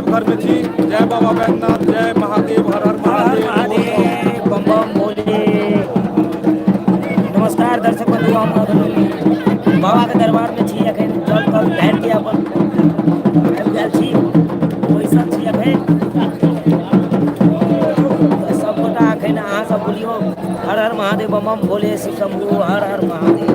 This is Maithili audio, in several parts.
देवघर में छी। जय बाबा बैद्यनाथ, जय महादेव, हर हर हर महादेव। महादेव, बम बम भोले। नमस्कार दर्शक बंधु, हम अखन बाबा के दरबार में छी। अखन जल तल ढारि के अपन आबि गेल छी, बैसल छी अखन सबगोटा। अखन अहाँ सब बोलियौ हर हर महादेव, बम बम भोले, शिव शंभू, हर हर महादेव।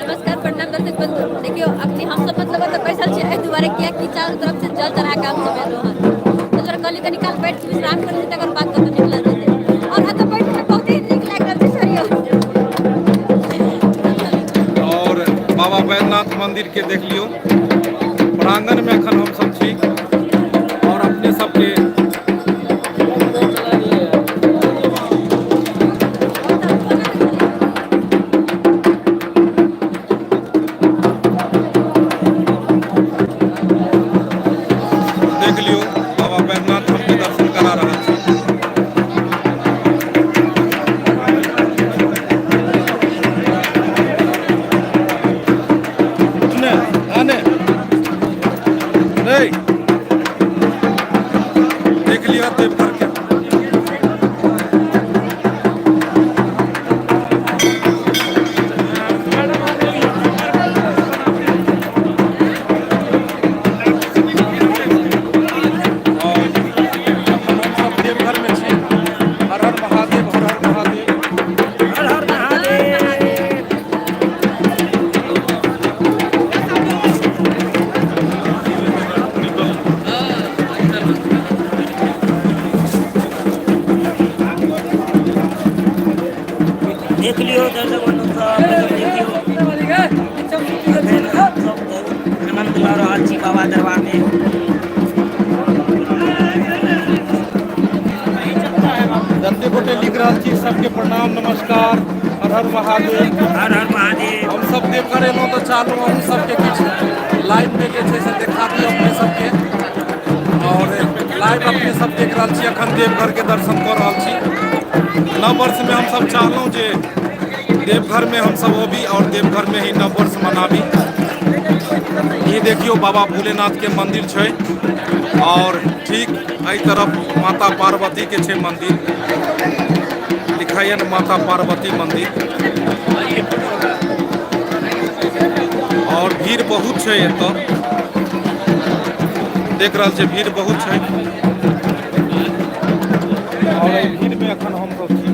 नमस्कार, प्रणाम दर्शक बंधु। देखियो अखनी हम सब मतलब एतऽ बैसल छी एहि दुआरे किया कि चारू तरफ से जल चढ़ा के हम सब एलहुँ हन। तऽ जरा कहली कनी काल बैठ के विश्राम कर ली, तकर बाद कतौ निकलल जेतै। और एतऽ बैठ के बहुत ही नीक लागि रहल छै सरियो। और बाबा बैद्यनाथ मंदिर के देख लियौ, प्रांगण में अखन हम सब छी और अपने सबके देख लियौ बाबा बैद्यनाथ धाम के दर्शन करा रहल छी। ने आने नहीं देख लियौ देवघर के। और अखन हमसब देवघर में छी। हर हर महादेव, हर हर महादेव, हर हर महादेव। देख लियौ दर्शक बंधु सब, देखियौ अखन हम सब बहुत आनंद लऽ रहल छी बाबा दरबार में। जते गोटे लिख रहल छी सबके प्रणाम, नमस्कार, हर हर महादेव। हर हर महादेव। हम सब देवघर एलहुँ तऽ चालू अहूँ सबके किछु लाइव में जे छै से देखा दियौ अपने सबके। और लाइव अपने सब देख रहल छी, अखन देवघर के दर्शन कऽ रहल छी। नव वर्ष में हम सब चाहलहुँ जे देवघर में हम सब अबी और देवघर में ही नव वर्ष मनाबी। ई देखियौ बाबा भोलेनाथ के मंदिर छै और ठीक एहि तरफ माता पार्वती के छै मंदिर, लिखाइए ने माता पार्वती मंदिर। और भीड़ बहुत छै एतऽ, देख रहल छै भीड़ बहुत छै और एहि भीड़ में अखन हम सब छी।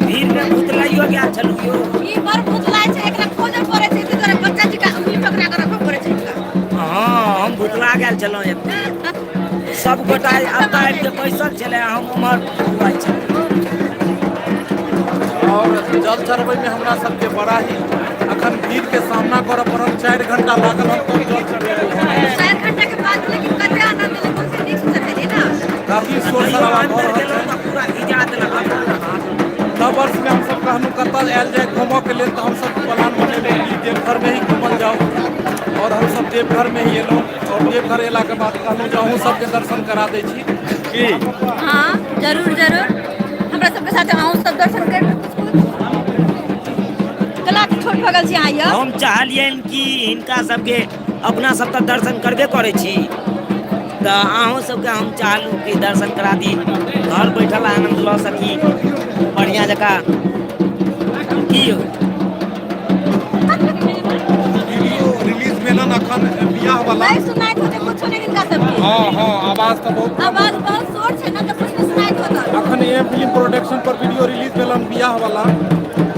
भीड़ में भुतलाइयो गेल छलहुँ यौ। ई बड़ भुतलाइ छै, एकरा खोजऽ पड़ै छै, ताहि दुआरे बच्चा जकाँ उंगली पकड़ा कऽ रखऽ पड़ै छै हिनका। हँ, हम भुतला गेल छलहुँ एक बेर। सब गोटा एतऽ आबि के बैसल छलै, हम उम्हर बौआइ छलहुँ। और जल चढ़बै में हमरा सबके बड़ा ही अखन भीड़ के सामना करऽ पड़ल। 4 घंटा लागल हम तब जल चढ़ेलहुँ। 4 घंटा के बाद लेकिन कते आनंद एलै, बहुत नीक से चढ़ेलियै ने। काफी शोर तैयो शराबा भऽ अन्दर रहल गेलहुँ छै। तऽ पूरा भिजा देलक हमरा हाथ। नव वर्ष में हमसब कहलहुँ कतऽ आयल जाय घूमऽ के लेल, तऽ हमसब प्लान बनेलहुँ कि देवघर में ही घूमल जाउ और हमसब देवघर में ही एलहुँ। और देवघर एला के बाद कहलहुँ जे अहूँ सबके दर्शन करा दै छी की। हाँ जरूर जरूर, हमरा सबके साथ अहूँ सब दर्शन कर। कला के छोट भऽ गेल छी अहाँ यौ। हम चाहलियनि कि हिनका सबके, अपना सब तऽ दर्शन करबे करै छी, तऽ अहूँ सबके हम चाहलहुँ कि दर्शन करा दी, घर बैठल आनन्द लऽ सकी बढ़िआँ जकाँ। की यौ? वीडियो रिलीज भेलन अखन बियाह वाला। नहीं सुनाइत होतै कुछो नहीं हिनका सबके। हाँ हाँ, आवाज तऽ बहुत कम। आवाज बहुत शोर छै ने, तऽ कुछ नहीं सुनाइत होतै। अखन एम फिल्म प्रोडक्शन पर वीडियो रिलीज भेलन बियाह वाला।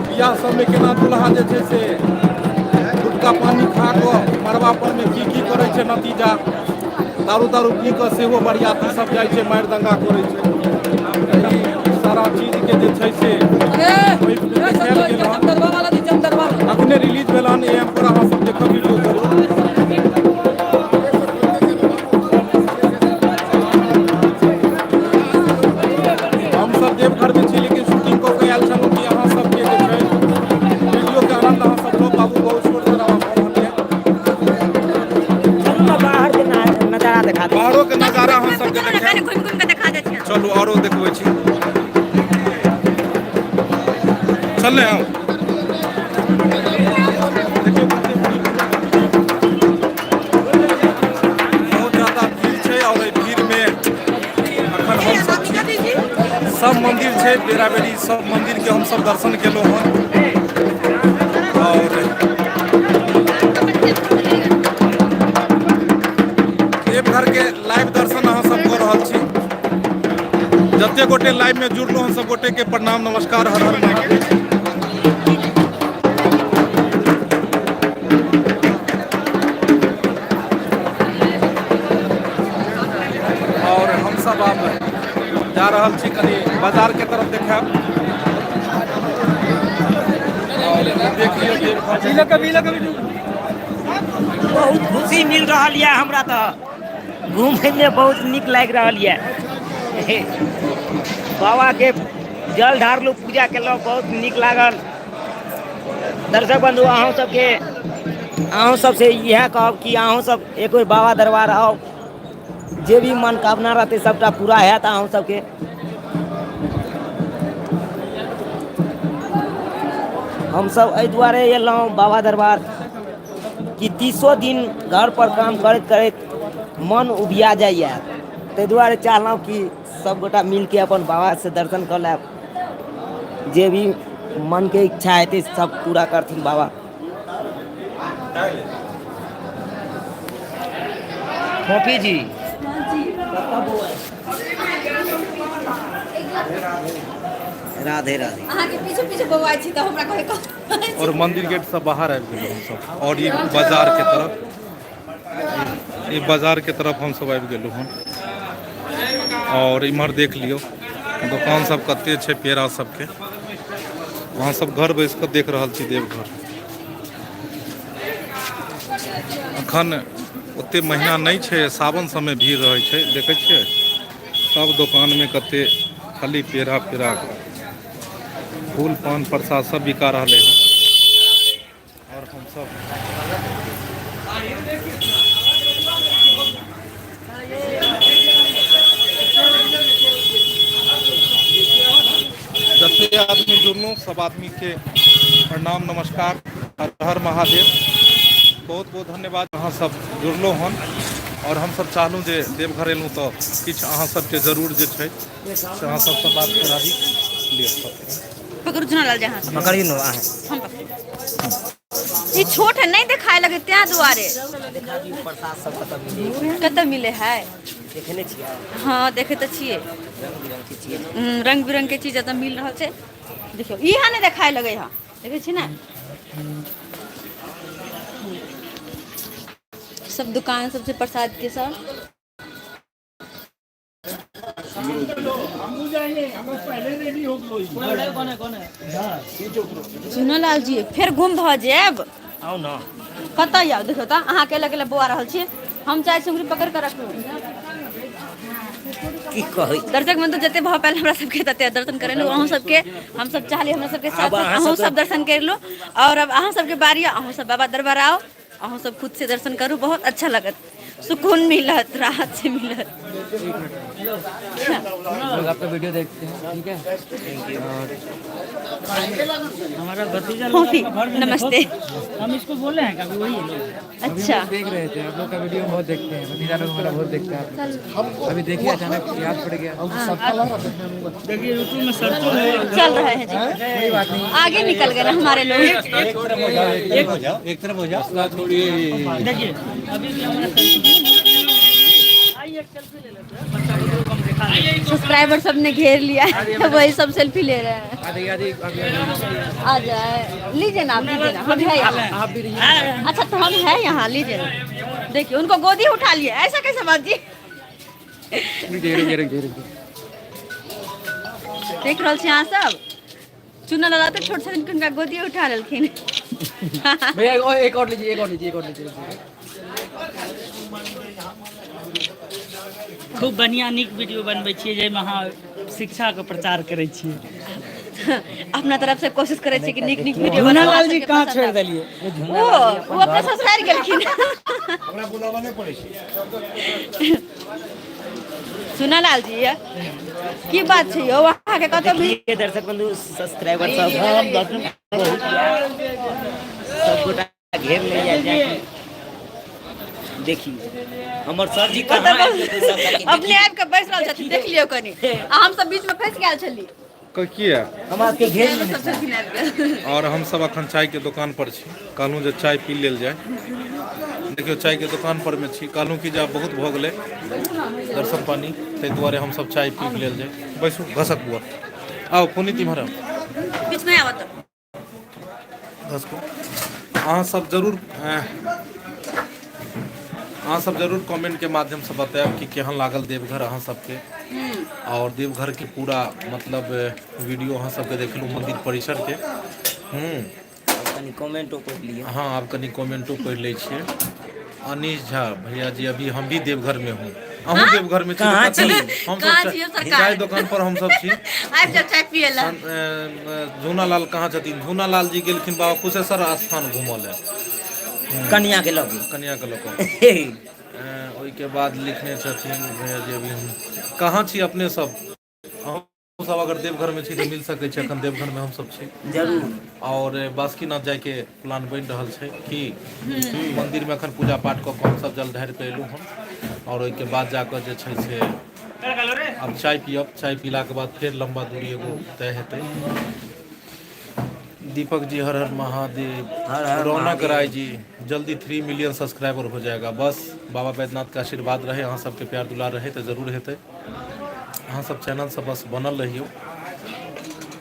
बियाह सबमे केना दुल्हा जे छै से गुटका पानी खा कऽ मड़बा पर मे की की करै छै नतीजा, दारू तारू पी कऽ सेहो बरियाती सब जाइ छै, मारि दंगा करै छै। ई सारा चीज के जे छै से ओहि देखायल गेल हन। अखने रिलीज भेल हन एम पर, अहाँ सब देखब वीडियो जरूर। हम सब देवघर में छी, लेकिन शूटिंग कऽ के आयल छलहुँ कि अहाँ सबके जे छै वीडियो के आनंद अहाँ सब लो। बाबू बहुत शोर शराबा भऽ रहल यऽ। चलू ने बाहर के नजारा देखा दै छी। बाहरो के नजारा अहाँ सबके चलू ने, देखायब। कनि घुमि घुमि कऽ देखा दै छियै। चलू औरो देखबै छी। चल आउ। देखियौ कते भीड़। सब मंदिर छै बेरा बेरी, सब मंदिर के हम सब दर्शन केलहुँ हन। और देवघर के लाइव दर्शन अहाँ सब कऽ रहल छी। जते गोटे लाइव में जुड़लहुँ हन सब गोटे के प्रणाम नमस्कार, हर हर महादेव। और हम सब आब जा रहल छी कनि बाजार के तरफ देखायब। और देख लियौ देवघर। बहुत खुशी मिल रहल यऽ हमरा, तऽ घूमयमे बहुत नीक लागि रहल यऽ। बाबाके जल ढारलहुँ, पूजा केलहुँ, बहुत नीक लागल। दर्शक बंधु, अहूँ सबके, अहूँ सबसे इएह कहब कि अहूँ सब एक बेर बाबा दरबार आउ, जे भी मनोकामना रहतै सबटा पूरा हैत अहूँ सबके। हमसब एहि दुआरे एलहुँ बाबा दरबार कि 30 दिन घर पर काम करैत करैत मन उबिया जाइए, ताहि दुआरे चाहलहुँ कि सबगोटा मिलके अपन बाबा से दर्शन कऽ लेब, जे भी मनके इच्छा हेतै सब पूरा करथिन बाबा। फोफी जी, राधे राधे। अहाँके पीछे पीछे बौआइ छी तऽ हमरा कहे कह। और मंदिर गेट से बाहर आबि गेलहुँ हमसब और ई बाजार के तरफ, ई बाजार के तरफ हमसब आबि गेलहुँ हन। और इम्हर देख लियौ दोकान सब कते छै पेड़ा सबके। अहाँ सब घर बैस कऽ देख रहल छी देवघर। अखन ओते महीना नहि छै, सावन सबमे भीड़ रहै छै। देखै छियै सब दोकानमे कते खाली पेड़ा पेड़ा फूल पान प्रसाद सब बिका रहलै हन। और हमसब जते आदमी जुड़लहुँ सब आदमी के प्रणाम नमस्कार, हर हर महादेव। बहुत बहुत धन्यवाद अहाँ सब जुड़लहुँ हन। और हम सब चाहलहुँ जे देवघर एलहुँ तऽ किछु अहाँ सबके जरूर जे छै से अहाँ सबसँ बात कराबी। लिअ सब। पकड़ू झुना लाल जहाँ से। पकड़ियौ ने अहाँ। हम पकड़ू। ई छोट है, नहीं देखाए लगे त्या दुआरे। देखा दियौ प्रसाद सब कतऽ मिले। कतऽ मिले है? देखने छियै? हाँ देखे तऽ छियै। रंग बिरंग के चीज। रंग बिरंग के चीज एतऽ मिल रहल छै। देखियौ इहा नहि देखाए लगे है, देखै छी ने सब दुकान सब छै प्रसाद के सब। सुनो लाल जी, फेर गुम भऽ जायब। आउ ने। कतऽ आउ? देखियौ तऽ अहाँ अकेले अकेले बौआ रहल छी, हम चाहै छी उंगली पकड़ कऽ रखू। की कहै दर्शक बंधु, जते भऽ पायल हमरा सबके तते दर्शन करेलहुँ अहूँ सबके। हमसब चाहली हमरा सबके साथ आब अहाँ अहूँ सबके सब दर्शन करिलू। और अब अहाँ सबके बारी, अहूँ सब बाबा दरबार आउ, अहूँ सब खुद से दर्शन करू, बहुत अच्छा लगत, सुकून मिलत, राहत से मिलत। लोग आपका वीडियो देखते हैं, ठीक है? और हमारा भतीजा लोग फोफी, आपका भर में नमस्ते। हम इसको बोले हैं कभी, वही है लोग। अच्छा देख रहे थे, आप लोग का वीडियो बहुत देखते हैं, भतीजा लोग हमारा बहुत देखता है आप लोग। अभी देखिए अचानक याद पड़ गया। देखिए यूट्यूब में सर्च चल रहे हैं जी, आगे निकल गए ना हमारे लोग। एक तरफ हो जाओ। देखिए अभी भी हमारा आइए एक सेल्फी ले लेते हैं, बच्चा बुजुर्ग को हम दिखा दें। सब्सक्राइबर सबने घेर लिया है, वही सब सेल्फी ले रहे हैं। आ जाए, लीजिए ना आप, लीजिए ना, हम है यहाँ। अच्छा तो हम है यहाँ, लीजिए ना। देखिए उनको गोदी उठा लिए, ऐसा कैसे बात जी। देख रहल छी अहाँ सब, चुनल लाल तऽ छोट छथिन, हुनका गोदी उठा लेलखिन। भैया एक और लीजिए, एक और लीजिए, एक और लीजिए। खूब बढ़िया नीक वीडियो बनबै छियै जाहिमे अहाँ शिक्षाके प्रचार करै छियै। अपना तरफ से कोशिश करै छी कि नीक नीक वीडियो झूना बनाउ, लाल जी अहाँ सबके कहाँ पसंद छोड़ि आबे। देलियै? ओ अपने ससुरारि गेलखिन। सुना लाल जी, की बात छै यौ अहाँके कतौ भी? देखिए दर्शक बंधु, सब्सक्राइबर सब बहुत सब गोटा घेर ले जाए, देखियौ हमर सरजी कहाँ आबि कऽ बैसल छथिन। अपने आबि कऽ बैस रहल छथिन, देख लियौ कनि। आ हम सब बीच में फँसि गेल छली। किया? हमरा सबके घेर सब छलखिन आबि कऽ। और हम सब अखन चाय के दुकान पर छी, कहलहुँ जे चाय पी लेल जाय। देखियौ चाय के दुकान पर में छी, कहलहुँ कि जे आब बहुत भऽ गेलै दर्शन पानी, ताहि दुआरे हम सब चाय पी लेल जाय। बैसू घसक बुआ, आउ पुनीत इम्हर आउ। बीच में आवत। घसकू। अहाँ सब जरूर अहाँ सब जरूर कमेंट के माध्यम से बतायब कि केहन लागल देवघर अहाँ सबके, और देवघर के पूरा मतलब वीडियो अहाँ सबके देखलहुँ मंदिर परिसर के। कनि कमेंटो पढ़ि लिअ। हाँ, आब कनि कमेंटो पढ़ि लै छियै। अनीश झा भैया जी अभी हम भी देवघर में हूँ। अहूँ देवघर में छी? कहाँ छी? हम कहाँ सब छी यौ सरकार? चाय दुकान पर हम सब छी। आबि जाउ चाय पियै लए। झूना लाल कहाँ छथिन? झूना लाल जी गेलखिन बाबा कुशेश्वर स्थान घूमऽ लए कनिया के लऽ कनिया के लऽ कऽ। ओहिके बाद लिखने छथिन भैया जी अभी हम कहाँ छी अपने सब? अहूँ सब अगर देवघर में छी तऽ मिल सकै छी, अखन देवघर में हम सब छी। जरूर। और बासुकीनाथ जाय के प्लान बनि रहल छै कि मंदिर में अखन पूजा पाठ कऽ कऽ हम सब जल ढारि कऽ एलहुँ हन, और ओहिके बाद जाकऽ जे छै से आब चाय पियब, चाय पीलाके बाद फेर लम्बा दूरी एगो तय हेतै। दीपक जी हर हर महादेव। हर हर रौनक महादेव। राय जी जल्दी 3 मिलियन सब्सक्राइबर हो जाएगा, बस बाबा बैद्यनाथ के आशीर्वाद रहे, अहाँ सबके प्यार दुलार रहे तऽ जरूर हेतै। अहाँ सब चैनल से बस बनल रहियौ।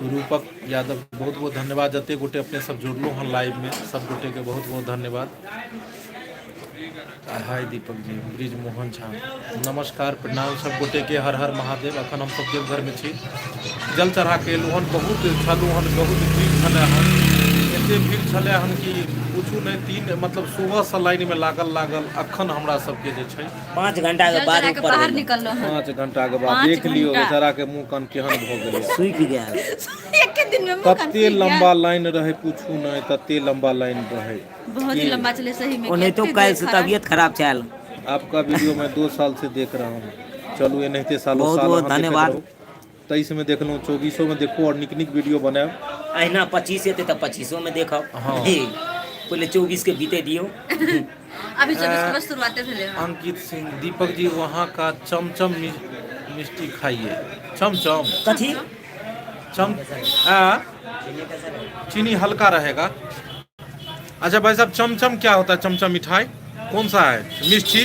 रूपक यादव बहुत बहुत धन्यवाद, जते गोटे अपने सब जुड़लहुँ हन लाइव में सब गोटे के बहुत बहुत धन्यवाद। हाय दीपक जी, ब्रिज मोहन झा नमस्कार, प्रणाम सब गोटे के, हर हर महादेव। अखन हम सब देवघर में छी, जल चढ़ा के एलहुँ हन, बहुत छलहुँ हन, बहुत भीड़ छलै हन, एते भीड़ छलै हन कि पूछू नहि। तीन मतलब सुबह से लाइन में लागल लागल अखन हमरा सबके जे छै 5 घंटा के जल बाद चढ़ा के ऊपर बाहर भेलहुँ। निकललहुँ हन। 5 घंटा के बाद 5 देख लियौ घंटा। बेचारा के मुंह कान केहन भऽ गेलै, सूखि गेल। एके दिन में मुंह कान कते सूखि गेल। लंबा लाइन रहै पूछू नहि, तते लंबा लाइन रहै। बहुत ही लंबा चले सही में। ओनाहितो कते काल्हि से देर खड़ा। तबियत खराब छल। आपका वीडियो मैं 2 साल से देख रहा हूँ, चलू एनाहिते सालों बहुत साल बहुत अहाँ देखैत धन्यवाद। रहू। 23 में देखलहुँ, 24 में देखू और नीक नीक वीडियो बनायब। अहिना 25 हेतै तऽ 25 में देखब। हाँ। पहिले 24 के बीते दियौ। अभी 24 के बस शुरुआते भेलै हन। अंकित सिंह दीपक जी वहाँ का चमचम मिष्टी खाइए। चमचम कथी? चम आ चीनी हल्का रहेगा। अच्छा भाई साहब, चमचम क्या होता है? चमचम मिठाई कौन सा है? मिष्टी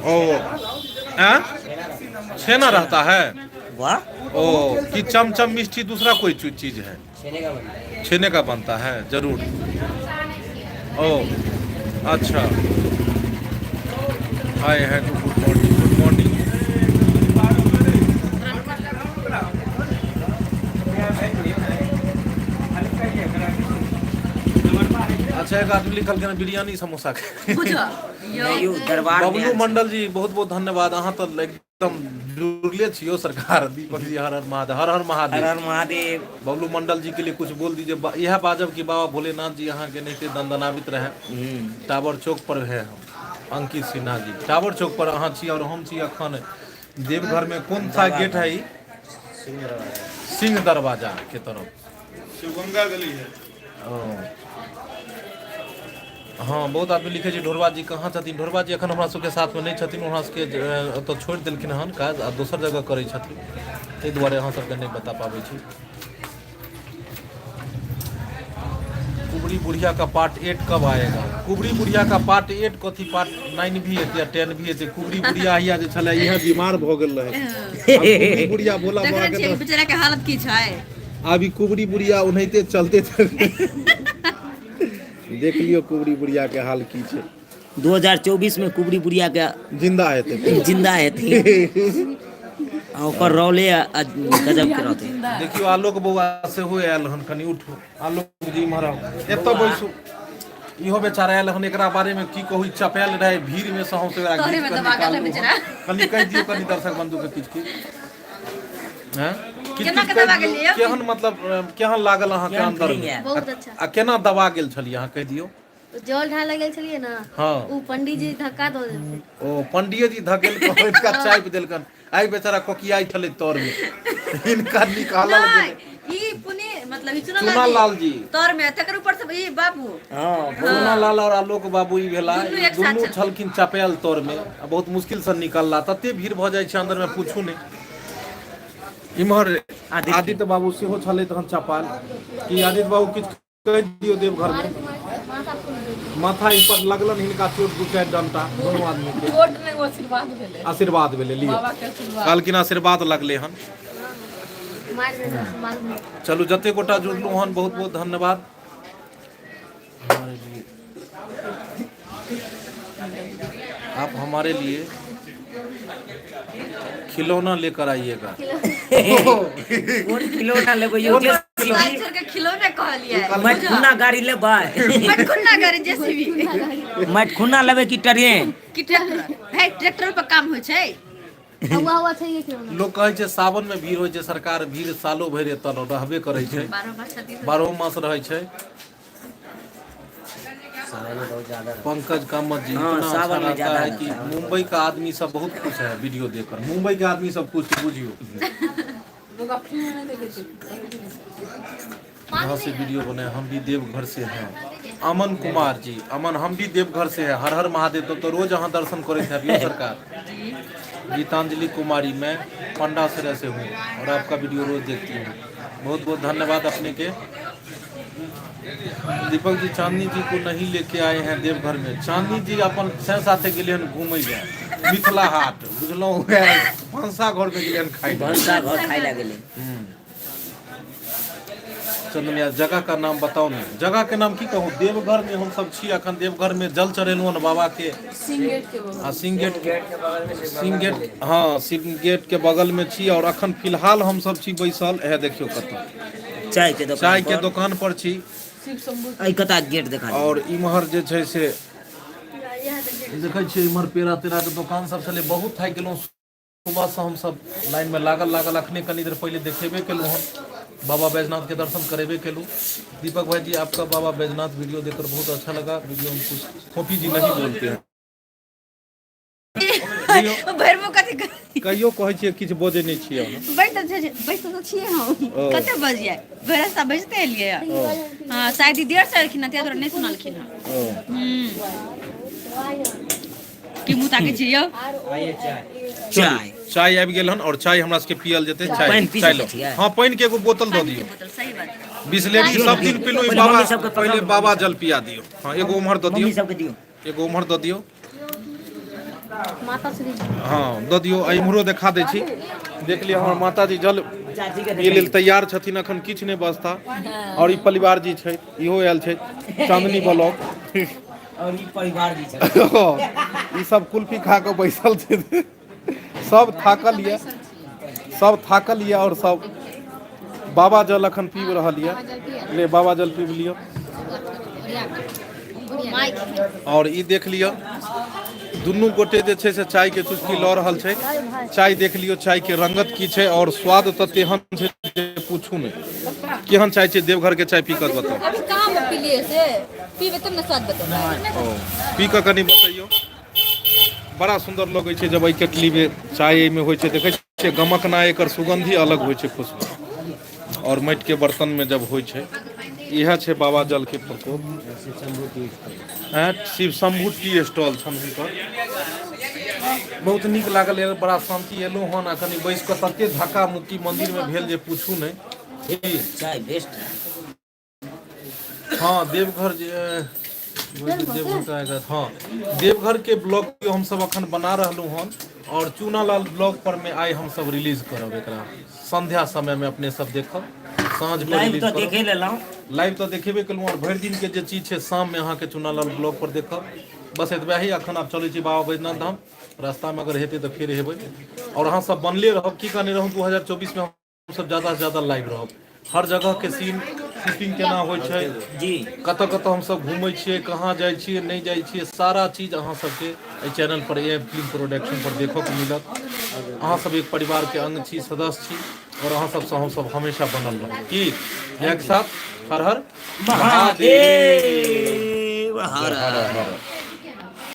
ओ आ? छेना रहता है। वाह। ओ कि चमचम मिष्टी दूसरा कोई चीज है? छेने का बनता है जरूर। ओ अच्छा, हाय है, गुड मॉर्निंग, गुड मॉर्निंग। अच्छा, एक आदमी लिखल के बिरयानी समोसा के। बुझो नहीं, यौ दरबार में बबलू आयल छी। मंडल जी बहुत बहुत धन्यवाद, अहाँ तऽ एकदम जुड़ले छियो सरकार। दीपक जी हर हर महादेव, हर हर हर महादेव। हर महादेव। बबलू मंडल जी के लिए कुछ बोल दीजिए। यह बाजब कि बाबा भोलेनाथ जी अहाँ के नहीं दंदनावित रहे। टावर चौक पर है हम, अंकित सिन्हा जी टावर चौक पर अहाँ छी और हम छी अखन देवघर में। कौन सा गेट है ई? सिंह दरवाजा के तरफ शिवगंगा गली है। ओ। हाँ, बहुत आदमी लिखे छै ढोरबा जी कहाँ छथिन? ढोरबा जी अखन हमरा सबके साथमे नहि छथिन, हमरा सबके ओतऽ छोड़ि देलखिन हन काज आ दोसर जगह करै छथिन, ताहि दुआरे अहाँ सबके नहि बता पाबै छी। कुबरी बुढ़िया का पार्ट 8 कब आएगा? कुबरी बुढ़िया का पार्ट 8 कथी? पार्ट 9 भी हेतै आ 10 भी हेतै। कुबरी बुढ़िया हिया जे छलै इएह बीमार भऽ गेल रहै। आब कुबरी बुढ़िया भोला देख बाबा रहल के छियै तऽ बेचारा के हालत की छै। आब ई कुबरी बुढ़िया ओनाहिते चलते चलते देख लियौ कुबरी बुढ़िया के हाल की छै। 2024 में कुबरी बुढ़िया के जिंदा हेतै, जिंदा हेथिन आ ओकर रोले गजब के रहतै। देखियौ आलोक बौआ सेहो आयल हन, कनि उठू आलोक जी, इम्हर आउ, एतऽ बैसू। इहो बेचारा आयल हन, एकरा बारे में की कहू, ई चपायल रहे भीड़ में से हम सब एकरा तोहरे घीच में कऽ दबा गेल है निकाललहुँ हन। बेचारा। कनि कहि दियौ कनि दर्शक बंधु के किछु किछु। हैं? किछु केना किछु के दबा कहि दियौ, गेलियै यौ? केहन मतलब केहन लागल अहाँके केहन अंदर feeling में? आयल? बहुत अच्छा। आ केना दबा गेल छलियै अहाँ कहि दियौ। जल ढाले गेल छलियै ने। हाँ। उ पंडीजी धक्का दऽ देलकै। ओ पंडिये जी धकेल कऽ हिनका चापि देलकन। आइ बेचारा कोकियाइ छलै तर में, हिनका निकालल नहि गेलै। ई पुणे मतलब ई चुना चुना लाल जी तर में तकर ऊपर से ई बाबू। हँ, चुना लाल और आलोक बाबू ई भेला। दुनू ई एक साथ दुनू छलखिन। छलखिन चपेल तर में आ बहुत मुश्किल से निकलला, तते भीड़ भऽ जाइ छै अंदर में पूछू नहि। इम्हर आदित्य। आदित्य बाबू सेहो छलै तहन चपाल। कि आदित्य बाबू किछु कहि दियौ देवघर में? माथा ई पर लगलन हिनका चोट, दू चारि डंटा दुनू आदमी के। चोट नहि, ओ आशीर्वाद भेलै। आशीर्वाद भेलै, लियौ। बाबा के आशीर्वाद। कहलखिन आशीर्वाद लगलै हन। मारि देने आशीर्वाद भेलै। चलू, जते गोटा जुड़लहुँ हन बहुत बहुत धन्यवाद। हमारे लिए आप हमारे लिए खिलौना लेकर आइएगा। कोन खिलौना लेबै यौ? जेसीबी? साइड छोड़ के खिलौने कहलियै। मटखुन्ना गाड़ी लेबै? मटकुन्ना गाड़ी, जेसीबी। मटखुन्ना लेबै कि ट्रेन? कि ट्रैक्टर? हे, ट्रैक्टर पर काम होइ छै। हुआ हुआ छै ये खिलौना। लोक कहै छै सावन में भीड़ होइ छै, सरकार भीड़ सालो भरि एतऽ रहबे करै छै। 12 मास छथिन। बारहो मास रहै छै। सावन में बहुत ज्यादा। पंकज कामत जी, हाँ, इतना अच्छा सावन में रहता ज्यादा है कि रहता है। मुंबई का आदमी सब बहुत खुश है वीडियो देखकर। मुंबई के आदमी सब खुश छै, बुझियो। लोग अपने में नहि देखै छै। यहाँ से वीडियो बनाए, हम भी देवघर से हैं। अमन कुमार जी, अमन, हम भी देवघर से हैं। हर हर महादेव। तो रोज अहाँ दर्शन करैत हैब यौ सरकार। गीतांजलि कुमारी, मैं पंडासराय से हूँ और आपका वीडियो रोज देखती हूँ। बहुत बहुत धन्यवाद अपने के। दीपक जी, चांदनी जी को नहीं लेके आए हैं देवघर में? चांदनी जी अपन से साथे गेले हन घूमै लए मिथिला हाट, बुझलहुँ? भनसा घर में गेले हन खाइ लए। भनसा घर खाइ लए गेलै। चंदनिया, जगह का नाम बताओ ने। जगह के नाम की कहूँ? देवघर में हम सब छी अखन। देवघर में जल चढ़ेलहुँ हन बाबा के। सिंगेट के बगल। आ सिंह गेट, सिंह गेट, हाँ, सिंह गेट के बगल में छी और अखन फिलहाल हम सब छी बैसल है, देखियौ कतऽ। चाय के दुकान। चाय के पर। दुकान पर छी। शिव शंभू। एहि कता गेट देखा दियौ। और इम्हर जे छै से देखै छियै, इम्हर पेड़ा तेड़ा के दोकान सब छलै। बहुत थाकि गेलहुँ सुबह से हम सब लाइन में लागल लागल। अखने कनी देर पहिले देखेबे केलहुँ हन, बाबा बैजनाथ के दर्शन करेबे केलहुँ। दीपक भाई जी, आपका बाबा बैजनाथ वीडियो देखकर बहुत अच्छा लगा। वीडियो में कुछ फोफी जी नहीं बोलते हैं। भरि मुँह कथी? कहियो कहै छियै, किछु बजै नहि छियै अहाँ। बैठ तऽ बैठ तऽ छियै हम। ओ। कते बजियै? भरि रास्ता बजिते एलियै। हँ, शायद ई देर से एलखिन हँ, ताहि दुआरे नहि सुनलखिन हँ। ओ। की मुँह ताकै छियै यौ? चाय। चाय आबि गेल हन और चाय हमरा सबके पियल जेतै। चाय पानि पी चाय सकै लो। छियै? हँ, पानि के एगो बोतल दऽ पानी के दियौ। बोतल, सही बात। बिसलेरी सब दिन पीलहुँ ई। पहिले बाबा मम्मी सबके पकड़ाउ। पहिले बाबा जल पिया दियौ। हँ, एगो उम्हर दऽ मम्मी दियौ। सबके दियौ। एगो उम्हर दऽ दियौ। माता श्री। हँ, दऽ दियौ। आ इम्हरो देखा दै छी, देख लिअ, हमर माताजी जल चाची के पियै लेल तैयार छथिन, अखन किछु नहि बचता। और ई परिवार जी छै, इहो आयल छै, चांदनी ब्लॉक। और ई परिवार भी छै। ई सब कुल्फी खा कऽ बैसल छै। सब थाकल यऽ, सब थाकल यऽ और सब बाबा जल अखन पीब रहल यऽ। ले, बाबा जल पीब लिअ। और ई देख लिअ, दुनू गोटे जे छै से चाय के चुस्की लऽ रहल छै। चाय देख लियौ, चाय के रंगत की छै और स्वाद तऽ तेहन छै जे पूछू नहि। केहन चाय छै देवघर के चाय? पी कऽ बताउ। अभी कहाँ हम पीलियै से? पीबै तब ने स्वाद बतेबै। ओ, पी कऽ कनि बतैयौ। बड़ा सुन्दर लगै छै जब एहि केटलीमे चाय एहिमे होइ छै। देखै छियै गमक ना, एकर सुगन्ध ही अलग होइ छै, खुशबू। और माटिके बर्तनमे जब होइ छै। इएह छै बाबा जलके प्रकोप। शिव शंभू टी स्टॉल छनि हुनकर। बहुत नीक लागल, बड़ा शान्ति। एलहुँ हन आ कनि बैस कऽ, तते धक्का मुक्की मन्दिरमे भेल जे पूछू नहि। चाय बेस्ट। हँ, देवघर जे देवघर आएगा। हँ, देवघर के ब्लॉग हमसब अखन बना रहलहुँ हन और चूनालाल ब्लॉग पर में आइ हमसब रिलीज करब एकरा संध्या समय में। अपने सब देखब साँझ को। लाइव रिलीज तऽ करब। देखे लेलहुँ। लाइव तऽ देखेबे केलहुँ और भरि दिन के जे चीज छै, शाम में अहाँके चूनालाल ब्लॉग पर देखब। बस एतबे ही। अखन आब चलै छी बाबा बैद्यनाथ धाम। रास्ता में अगर हेतै तऽ फेर हेबै और अहाँ सब बनले रहब। की कहने रहूँ? 2024 में हमसब ज्यादा से ज्यादा लाइव रहब। हर जगह के सीन, शूटिंग केना होइ छै जी, कतऽ कतऽ हमसब घूमै छियै, कहाँ जाइ छियै, नहि जाइ छियै, सारा चीज अहाँ सबके एहि चैनल पर, ए फिल्म प्रोडक्शन पर देखऽ के मिलत। अहाँ सब एक परिवार के अंग छी, सदस्य छी और अहाँ सबसँ हमसब हमेशा बनल रहब। की इएह के साथ हर हर महादेव हर हर हर।